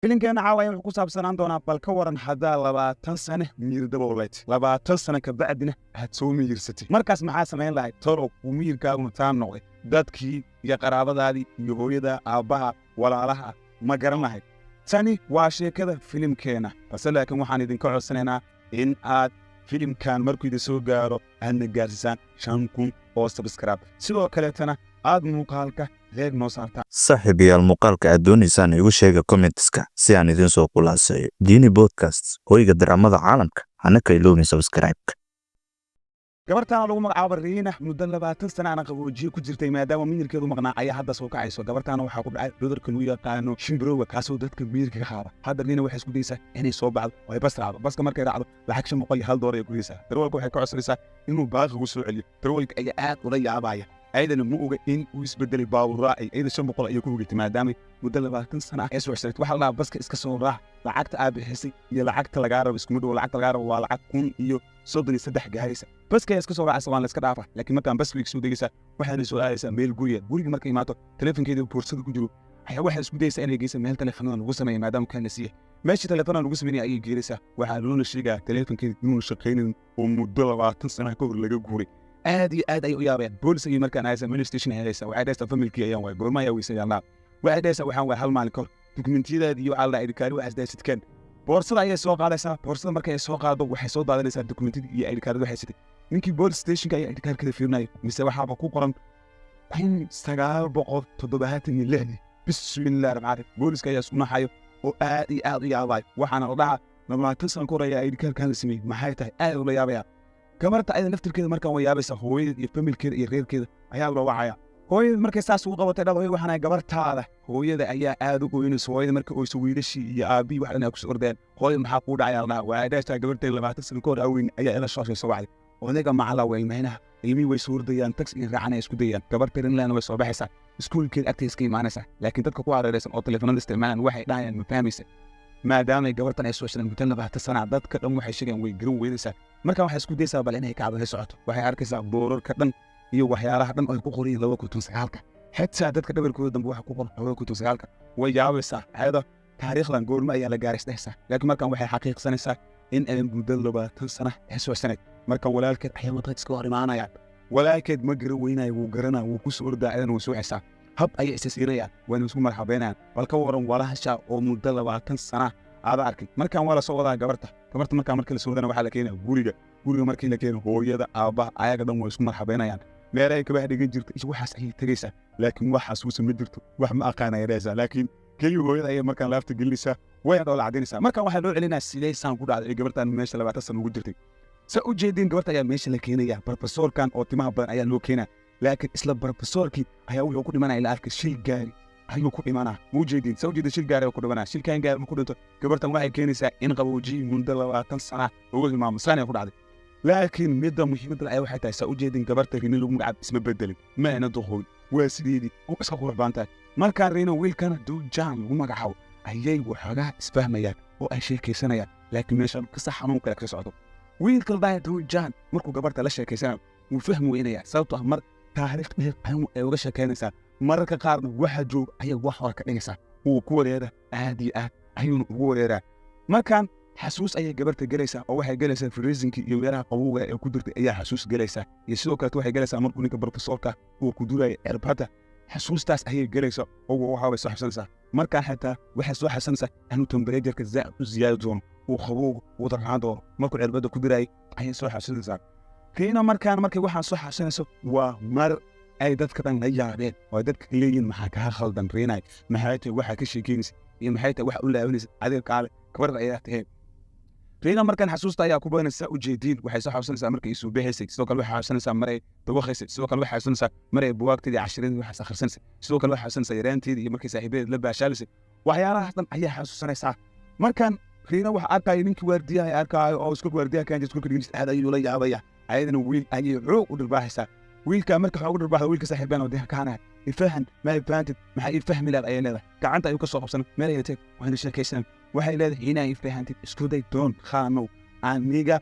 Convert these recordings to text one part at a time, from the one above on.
Filimkeena caawa wuxuu ku saabsanaan doonaa: bal ka waran haddaa 20 sane miyir dabowleyd, 20 sano ka bacdina aad soo miyirsatay, markaas maxaa samayn lahayd? Tolow uu miyirkaaguna taam noqday, dadkii iyo qaraabadaadii iyo hooyada, aabbaha, walaalaha ma garan lahayd? Tani waa sheekada filimkeena. Balse laakiin waxaan idinka codsanaynaa in aad filimkan markuu idin soo gaaro aadna gaarsiisaan 5000 oo subscribe, sidoo kaleetana aad muuqaalka like noo saartaan. Saaxiibayaal, muuqaalka aad doonaysaan igu sheega commentska si aan idiin soo khulaaseeyo. Diini Podcast, hoyga daraamada caalamka. Hana ka iloobin subscribe-ka. Gabartaana lagu magacaabo Riina, muddo 20 sana ana qaboojiye ku jirtay maadaama miyirkeedu maqnaa, ayaa hadda soo kacayso. Gabartaana waxaa ku dhacay cudurka lagu yaqaano shimbirowga, kaasoo dadka miyirka ka qaada. Hadda Riina waxay isku dayeysaa inay soo baxdo oo ay bas raacdo. Baska markay raacdo, lacag $501 ay ku geysaa. Darawalka waxay ka codsanaysaa inuu baaqigu soo celiyo. Darawalka ayaa aad ula yaabaya, ayadana ma oga in uu isbedelay baabuur raacay. Ayada 500 ayay ku ogatay maadaama muddo 20 sana ah ee soo xisanayd. Waxaa la dhahaa baska iska soo raac, lacagta aad bixisay iyo lacagta lagaa rabo iskuma dhowo. Lacagta lagaa rabo waa lacag 1033 gaaraysa. Baska ayaa iska soo raacaysa, waan la iska dhaafa. Laakiin markaan baska way soo degaysaa, waxaana soo aadaysaa meel guriga. Guriga markay imaato, telefonkeeda boorsada ku jiro ayaa waxay isku dayaysaa inay geysa meel telefonada lagu sameeya, maadaama kan la siiyey. Meeshii telefonada lagu sameynaya ayay geenaysaa. Waxaa loona sheegaa telefonkeeda inuuna shaqaynayn oo muddo 20 sana ka hor laga guuray. Aad iyo aad ayay u yaabayaan. Boolis ayay markaan aadaysaa, police station ayay aadaysaa. Waxay dhahaysaa familkii ayaan waay. Goorma ayaa weysay yaalnaa? Waxay dhahaysaa waxaan waay hal maalin ka hor. Dukumentiyadaadii iyo waxaa la dhahay ID card waxaas dhahaysidkeen. Boorsada ayay soo qaadaysaa. Boorsada markay soo qaado, waxay soo daadanaysaa dukumentiyadii iyo ID cardada waxay sitay. Ninkii police stationka ayaa ID cardkeeda fiirinaya, mise waxaaba ku qoran 1976-dii. Bismillahi raxmaan raxiim! Booliska ayaa isku naxayo oo aad iyo aad u yaabayo. Waxaana la dhahaa 20 sano ka hor ayaa ID cardkan la sameeyey. Maxay tahay? Aad ula yaabaya. Gabarta ayada naftirkeeda markaan way yaabaysaa. Hooyadeed iyo familkeeda iyo reerkeeda ayaa loo wacaya. Hooyada markay saas ugu qabatay, dhal, hooyada waxaan ahay gabartaada. Hooyada ayaa aad u ooynaysa. Hooyada marka oyso, wiilashii iyo aabihii wax dhan ay kusoo ordeen. Hooyada, maxaa kuu dhacay? Aldhaa waa dhashaa gabarteeda 20 sano ka hor aweyn ayaa ila soo wacday. Odayga macala way meynaha ilmihii way soo ordayaan, taxi in raacan ay isku dayayaan. Gabarta rinland way soo baxaysaa, iskuulkeeda agteeda iska imaanaysaa. Laakiin dadka ku hareeraysan oo telefoonada isticmaalaan waxay dhahayaan ma fahmaysa, maadaama gabartan ay soo shidan muddo 20 sana. Dadka dhan waxay sheegayaan way garan weydaysaa. Marka waxay isku daysaa bal inay kacdo, socoto. Waxay arkaysaa boorarka dhan iyo waxyaalaha dhan oo ay ku qoran 2009-ka. Xitaa dadka dhabarkooda dambe waxa ku qoran 2009-ka. Way yaabaysaa ayada, taariikhdan goorma ayaa la gaaray isdhehaysaa. Laakiin markan waxay xaqiiqsanaysaa in ay muddo 20 sana ay soo sanayd. Marka walaalkeed ayaa wadada iska hor imaanayaan. Walaalkeed ma garan weynayo, wuu garanaa, wuu ku soo ordaa. Ayadana way soo hab ayay isa siirayaan, wayna isku marxabeynayaan. Bal ka waran walaasha oo muddo 20 sana aada arkin? Markaan waa la soo wadaa gabarta. Gabarta markaa markii la soo wadana, waxaa la keenaya guriga. Guriga markii la keeno, hooyada, aabbaha, ayaga dhan way isku marxabeynayaan. Meelahay kabaha dhigan jirto iyo waxaas ayay tegaysaa, laakiin wax xasuusa ma jirto. Wax ma aqaan ayay dhahaysaa, laakiin keliya hooyada ayay markaan laafta gelinaysaa, way dhoola cadinaysaa. Markaan waxaa loo celinaya sidee saan ku dhacday ee gabartan meesha 20 sana ugu jirtay? Sa u jeedin, gabarta ayaa meesha la keenaya. Profesorkan oo timaha badan ayaa loo keenaya, laakiin isla profesorkii ayaa wuxuu ku dhimanaya ila arka shil gaari ayuu ku dhimanaa. Ma ujeedin? Sa ujeedin, shil gaari ayuu ku dhimanaa. Shilkan gaari ku dhinto, gabartan waxay keenaysaa in qaboojiyii muddo 20 sana ugu hilmaamo saan ku dhacday. Laakiin midda muhiimadda ayaa waxay tahay, saa ujeedin, gabarta Riina lagu magacaabo isma bedelin, ma ayna duqoobin, waa sideedii oo iska qurux badan tahay. Markaan Riina wiilkana Duujaan lagu magacaabo ayay waxoogaa isfahmayaan oo ay sheekaysanayaan, laakiin meeshan kasa xanuun kale ka socdo. Wiilka la dhahay Duujaan markuu gabarta la sheekaysanayo, wuu fahmi weynaya, sababtoo ah mar taariikh dheer ay uga sheekaynaysaa, mararka qaarna waxa jooga ayay wax hore ka dhigaysaa. Wuu ku wareera, aad iyo aad ayuuna ugu wareeraa. Markaan xasuus ayay gabarta gelaysaa, oo waxay gelaysaa freezingkii iyo meelaha qabowga ee ku jirtay ayaa xasuus gelaysaa. Iyo sidoo kaleeto waxay gelaysaa markuu ninka profesorka uu ku duraya cirbadda. Xasuustaas ayay gelaysaa oo waxa way soo xasuusanaysaa. Markaa xitaa waxay soo xasuusanaysaa inuu temperatureka zaa'id u ziyaadi doono, uu qabowga uu darnaan doono markuu cirbadda ku dirayay ayay soo xasuusanaysaa Riina. Markaan markay waxaan soo xasuusanayso, waa mar ay dadka dhan la yaabeen oo ay dadka leeyihiin: "Maxaa kaa khaldan, Riinay? Maxay tahay waxaa ka sheekeynaysa iyo maxay tahay waxa u laabanaysa adiga? Kaale, gabarda ayaa taheen." Riina markaan xasuusta ayaa ku badanaysa. Ujeediin, waxay soo xasuusanaysaa markay isu bixaysay. Sidoo kale waxay xasuusanaysaa maray dawaqaysay. Sidoo kale waxay xasuusanaysaa maray buwaagteedii, cashiradii waxaas akhrisanaysa. Sidoo kale waxay xasuusanaysaa yaraanteedii iyo markay saaxiibadeed la baashaalisay. Waxyaalahaas dhan ayaa xasuusanaysaa. Markaan Riina waxa arkaayo ninkii waardiyaha arkaayo oo iskuulka waardiyaha kaan iskuulka dhigin, aad ayuu la yaabaya. Ayadana wiil ayay xoog u dhirbaaxaysaa. Wiilkaa marka xoog u dhirbaaxda, wiilka saaxiibeen oo deha kaanaya, ifahan ma ifahantid, maxaa ii fahmi lahayd ayay leedahay. Gacanta ayuu ka soo qabsan, meel ayay tag, wayna sheekaysanaan. Waxay leedahay: "Inaa ifahantid isku day doon khaanow, aniga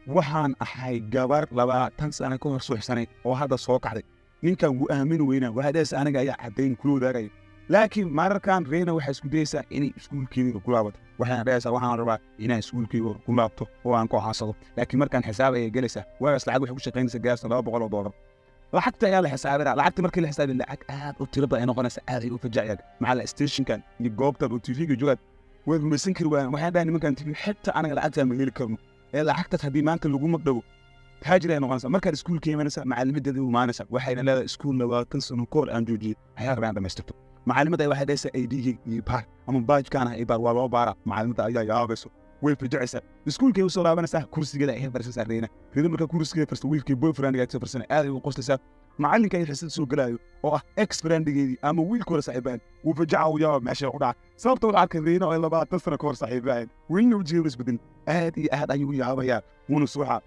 waxaan ahay gabar 20 sano ka hor suuxsanayd oo hadda soo kacday." Ninkan wuu aamin weynaa. Waxay dhahaysa: "Aniga ayaa caddayn kula wadaagaya." Laakiin mararkan Reena waxay isku dayeysaa inay iskuulkeeda ku laabato. Waxayna dhahaysaa, "Waxaan rabaa inaan iskuulkeyga ku laabto oo aan ku xaasado." Laakiin markaan xisaab ayay gelaysaa. Waagaas lacag waxay ku shaqaynaysaa gaarsa $200. Lacagta ayaa la xisaabinaa. Lacagta markii la xisaabin, lacag aad u tiro badan ay noqonaysa. Aad ay u fajacayaan. Maxaa la stationkan iyo goobtan oo TV-ga joogaan way rumaysan kari waayaan. Waxay dhahay nimankan TV, xitaa anaga lacagtaa ma heli karno ee lacagtaas haddii maanta lagu magdhawo, taajir ay noqonaysaa. Markaad iskuulka imanaysa, macalimideeda u imaanaysa. Waxayna leedahay, "Iskuul 20 sano kahor aan joojiyey ayaa rabaa aan dhamaystirto." Macalimada waxay dhahaysaa, "ID iyo baar ama badge-kaana i baar." Waa loo baara. Macalimada ayaa yaabayso, way fajacaysaa. Iskuulkay usoo laabanaysaa, kursigeeda ayay fariisanaysaa Reena. Reena marka kursigeeda farsa, wiilkii boyfriend agta farsana, aad ay u qoslaysaa. Macalinka ay xisada soo galaayo oo ah ex friendigeedii ama wiilka hore saaxiibahan, wuu fajaca, uu yaaba meesha ku dhaca, sababta wuxuu arkay Reena oo ay 20 sano ka hor saaxiibahan, welina wejigeedu isbedel. Aad iyo aad ayuu u yaabayaa, wuuna suuxaa.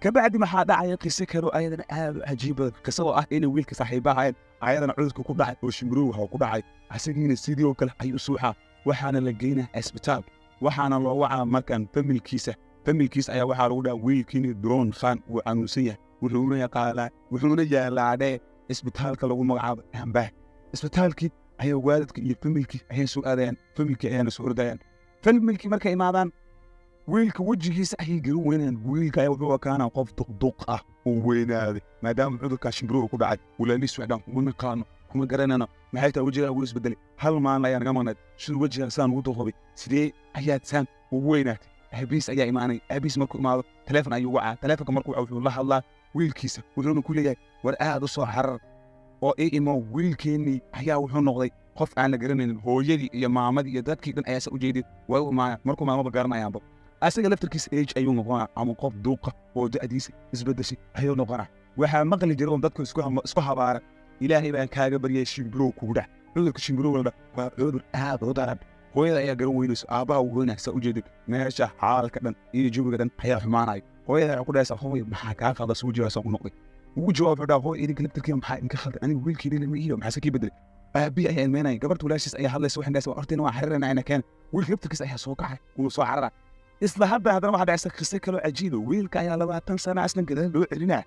Kabacdi maxaa dhacaya? Qiso kale oo ayadana aad u cajiib badan, qisadoo ah inay wiilka saaxiibahaayeen ayadana cudurka ku dhacay oo shimbirow ku dhacay. Asagiina sidii oo kale ayuu suuxaa, waxaana la geynaa isbitaal, waxaana loo wacaa markaan familkiisa. Familkiisa ayaa waxaa lagu dhaha, "Wiilkiini Droon Khan wuu xanuunsan yahay, wuxuuna yaqaanaa, wuxuuna yaalaadhee isbitaalka lagu magacaabo Ambah." Isbitaalkii ayaa waalidka iyo familkii ayaa soo aadayaan, familkii ayaana soo ordayaan. Familkii markay imaadaan, wiilka wejigiisa ayay garan weynayaan. Wiilka ayaa wuxuu ekaanaa qof duqduq ah oo weynaaday, maadaama cudurkaa shimbiruhu ku dhacay. Walaalihiis waxay dhahan, "Kuma naqaano, kuma garanayno. Maxay tahay wejigaa ugu isbedelay? Hal maalin ayaa naga maqnayd. Siduu wejigaa saan ugu duqobay? Sidee ayaad saan ugu weynaatay?" Aabiis ayaa imaanay. Aabiis markuu imaado, taleefon ayuu wacaa. Taleefonka markuu waca, wuxuu la hadlaa wiilkiisa, wuxuuna ku leeyahay, "War aad u soo xarar oo ii imo. Wiilkeennii ayaa wuxuu noqday qof aan la garanaynin." Hooyadii iyo maamadii iyo dadkii dhan ayaa sa u jeedin way u imaanayaan. Markuu maamaba garanayaanba, asaga laftarkiisa age ayuu noqonaa, ama qof duuqa oo da'diisa isbedeshay ayuu noqonaa. Waxaa maqli jira un dadku isku habaara, "Ilaahay baan kaaga baryay shimbirow kugu dhac." Cudurka shimbirowga waa cudur aad u daran. Hooyada ayaa garan weynayso, aabbaha wuu weynaysa ujeedin. Meesha xaalka dhan iyo jawiga dhan ayaa xumaanaya. Hooyada waxay ku dhahaysaa, "Hooy, maxaa kaa qalda? Suu jiraa ku noqday?" Ugu jawaab wuxuu dhaha, "Hooy, idinka laftarkiina maxaa idinka khaldan? Aniga wiilkiina lama iiyo, maxaase kii bedelay?" Aabbihi ayaa ilmeynaya. Gabarta walaashiis ayaa hadlaysa. Waxay dhahaysaa, "Hortayna waa xariirana ina keen." Wiilka laftarkiisa ayaa soo kacay, wuu soo carara. Isla hadda haddana waxaa dhacaysa qiso kaloo cajiiba. Wiilka ayaa 20 sana aslan gadaal loo celinaa.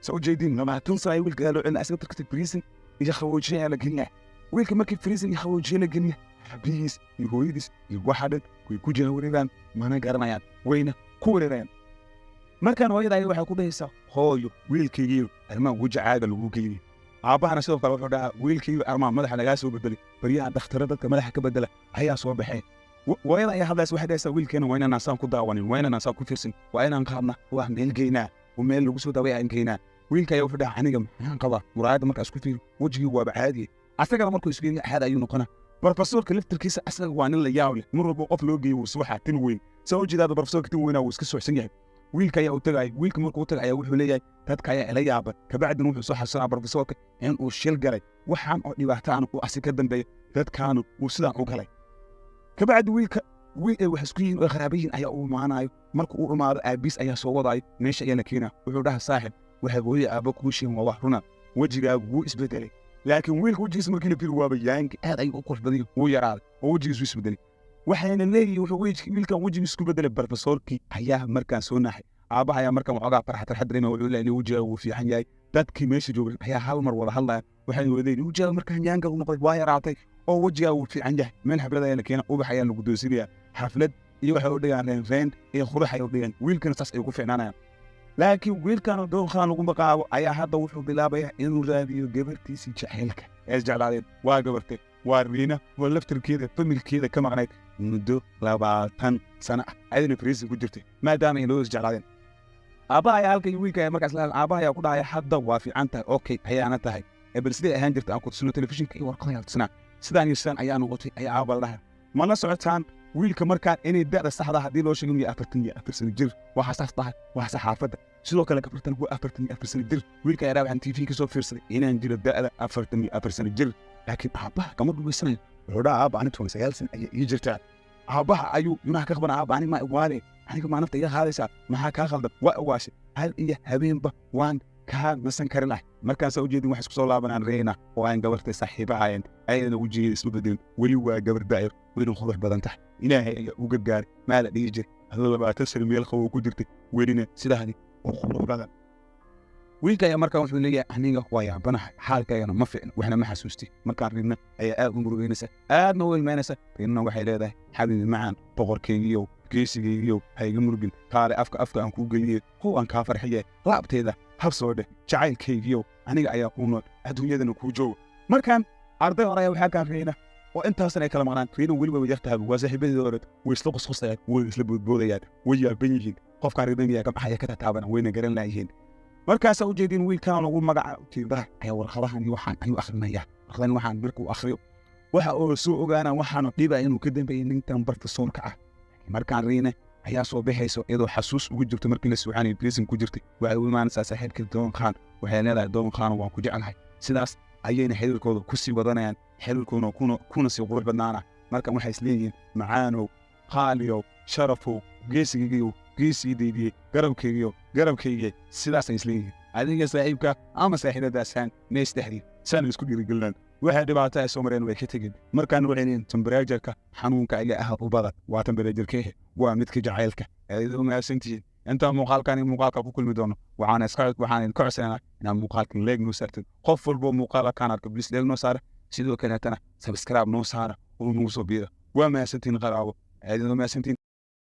Sa ujeedin, 20 sana ayaa wiilka gadaal loo celinaa. Asaga laftarkiisa freezing iyo qaboojiye ayaa la gelinaa. Wiilka markii freezing iyo qaboojiye la geliya, aabihiis iyo hooyadiis iyo waxa dhan way ku jira wareeraan, mana garanayaan, wayna ku wareerayaan. Markaan hooyada ayaa waxay ku dhahaysaa, "Hooyo, wiilkaygiiyo arrimaha weji caaga lagu geeyey." Aabbahana sidoo kale wuxuu dhahaa, "Wiilkaygiyo arrimaha madaxa lagaa soo bedelay. Baryahan dhakhtaro dadka madaxa ka bedela ayaa soo baxeen." Hooyada ayaa hadlaysa. Waxay dhahaysaa, "Wiilkeena waa inaan asaan ku daawanin, waa inaan asaan ku fiirsin, waa inaan qaadna, waa meel geynaa oo meel lagu soo daaway aan geynaa." Wiilka ayaa wuxuu dhahaa, "Aniga maxaan qabaa? Muraayadda markaa isku fiiri, wejigii waaba caadiye." Asagana markuu isku fiiriyo, caadi ayuu noqonaa. Profesorka laftarkiisa asaga waa nin la yaab leh. Mar walba qof loo geeyo, wuu suuxaa, tin weyn saa u jeedaada. Profesorka tin weynaa, wuu iska suuxsan yahay. Wiilka ayaa u tagay. Wiilka markuu u tagay ayaa wuxuu leeyahay, "Dadka ayaa ila yaaba." Kabacdina wuxuu soo xasuusanaa profesorka in uu shil galay, waxaan oo dhibaato aan uu asi ka dambeeyo, dadkaanu uu sidaan u galay. Kabacdi wiilka wiil ay wax isku yihiin oo qaraaba yihiin ayaa u imaanayo. Marka uu imaado, aabiis ayaa soo wadaayo, meesha ayaa la keenaa. Wuxuu dhaha, "Saaxib, waxay hooyo aabba kuu sheegin waa wax runa. Wejigaagu wuu isbedelay." Laakiin wiilka wejigiisa markii la fiiri, waaba yaangi, aad ayuu u qurux badan yahay, wuu yaraaday oo wejigiisu isbedelay. Waxayna leeyihiin, wuxuu wiilkan wejigiisu isku bedelay. Profesorkii ayaa markaan soo naxay. Aabbaha ayaa markaan waxoogaa farxad farxad dareemaya. Wuxuu leeyahay, "Wejigaagu wuu fiican yahay." Dadkii meesha joogay ayaa hal mar wada hadlaya. Waxay wadeen, "Wejigaagu markaan yaanga u noqday, waa yaraatay oo wejigaagu wuu fiican yahay." Meel xaflad ayaa la keena, ubax ayaa lagu doosinayaa, xaflad iyo waxay u dhigaan reen reen iyo qurux ay u dhigaan. Wiilkana saas ayuu ku fiicnaanayaan. Laakiin wiilkan doonkaan lagu magacaabo ayaa hadda wuxuu bilaabayaa inuu raadiyo gabartiisii jacaylka ee isjeclaadeen. Waa gabartay? Waa Riina oo laftarkeeda familkeeda ka maqnayd muddo 20 sano ah, ayadana freezing ku jirtay, maadaama ay loo isjeclaadeen. Aabbaha ayaa halka iyo wiilka ayaa markaas la aabbaha ayaa ku dhahaya, "Hadda waa fiican tahay, okay ayaana tahay, ee bal sidee ahaan jirta aan ku tusino telefishinka iyo warqadayaa tusinaa. Sidaan iyo sidaan ayaa noqotay," ayaa aabba la dhahay. Ma la socotaan wiilka markaan inay da'da saxda haddii loo sheego 44 sano jir? Waxaa saas tahay waa saxaafadda. Sidoo kale gabartan waa 44 sano jir. Wiilka ayaa waxaan TV ka soo fiirsaday inaan jiro da'da 44 sano jir. Laakiin aabbaha kama dhugaysanayo. Wuxuu dhaha, "Aabba, ani 19 sano ayaa ii jirtaa." Aabbaha ayuu yunaha ka qabana. "Aabba, ani ma waale? Aniga maa nafta iga qaadaysaa? Maxaa kaa khaldan? Waa ogaashay, hal iyo habeenba waan kaa nasan karin ah." Markaasaa ujeedin, waxay isku soo laabanaan Reyna oo aan gabartay saaxiibahaayeen. Ayadana wejigeeda isma bedelin weli, waa gabar da'yar, wayna qurux badan tahay. Ilaahay ayaa u gargaaray. Maa la dhihi jiray, adoo 20 sano meel qabow ku jirtay, welina sidaani u qurux badan. Wiilka ayaa markaa wuxuu leeyahay, "Aniga waa yaabanahay, xaalkaygana ma fiicno, waxna ma xasuusti." Markaan Riina ayaa aad u murugeynaysa, aadna u ilmeynaysa. Riinana waxay leedahay, "Xabiibi macaan, boqorkeygiyow, geesigeygiyow, ha iga murgin. Kaale, afka afka aan kuu geliye, how aan kaa farxiye, laabteeda hab soo dheh. Jacaylkaygiyow, aniga ayaa kuu nool, adduunyadana kuu jooga." Markaan arday hore ayaa waxaa kaan Riina oo intaasan ay kala maqnaan. Riina weliba way yartahay, waa saaxiibadeeda hore. Way isla qusqusayaan, way isla boodboodayaan, way yaaban yihiin. Qofkaan Riina ka baxaya ka tataabana wayna garan laayihiin. Markaasaa ujeedin wiilkan lagu magaca tiibaha ayaa warqadahan iyo waxaan ayuu akrinaya. Warqadan waxaan markuu akhriyo, waxa uu soo ogaana waxaanu dhibaa inuu ka dambeeyey ninkan bartasoonka ah. Markaan Riine ayaa soo baxayso, iyadoo xasuus ugu jirto markii la suuxanay prison ku jirtay. Waxay u imaanaysaa saaxiibkii Doon Khan. Waxay leedahay, "Doon Khan, waan ku jeclahay." Sidaas ayayna xiriirkooda ku sii wadanayaan, xiriirkooduna kuna sii qurux badnaana. Markan waxay isleeyihiin, "Macaanow, qaaliyow, sharafow, geesigaygiyow, geesiidaydiyey, garabkaygiyow, garabkaygiye." Sidaasay isleeyihiin. Adiga saaxiibka ama saaxiibadaasaan meesdhexdii saan isku dhiirigelinaan. Waxay dhibaato ay soo mareen way ka tegeen. Markaan waxay leeyihin temperature-ka xanuunka ayaa ah u badan. Waa temperature-kehe? Waa midka jacaylka. Aad u mahadsantihiin. Intaan muuqaalkan iyo muuqaalka ku kulmi doono, waxaan idinka codsanaa inaad muuqaalkan like noo saartid. Qof walbo muuqaalka kaan arka, please like noo saara. Sidoo kaleetana subscribe noo saara oo nagu soo biira. Waa mahadsantihiin, qaraabo. Aad u mahadsantihiin.